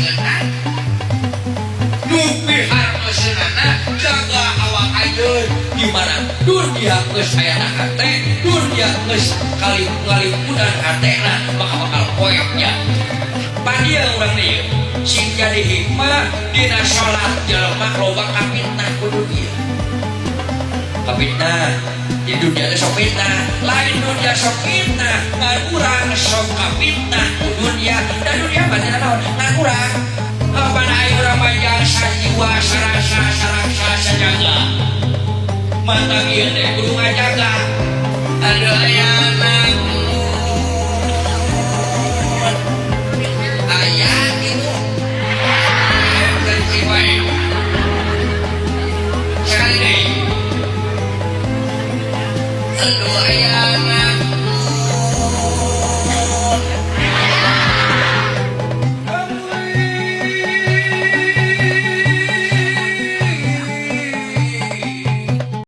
ngeunah. Nu pihareuseunana jaga awak anjeun di mana dunia geus aya na hate, dunia geus kalipudan hatena, maka bakal poeknya. Padieu urang ieu sing jadi hikmah dina salat jelema loba kapitnah ku dunia. Kapitnah di dunia teh sok fitnah, lain dunia sok fitnah, ngan urang sok kapitnah ku dunia. Dan dunia mah teh naon? Ngan urang. Apana aya urang majang sajiwa sarasa saraksa sajaga. Mata ieu teh kudu ngajaga. Aduh aya aya gitu. Benci wae. Sekali deui. Aduh aya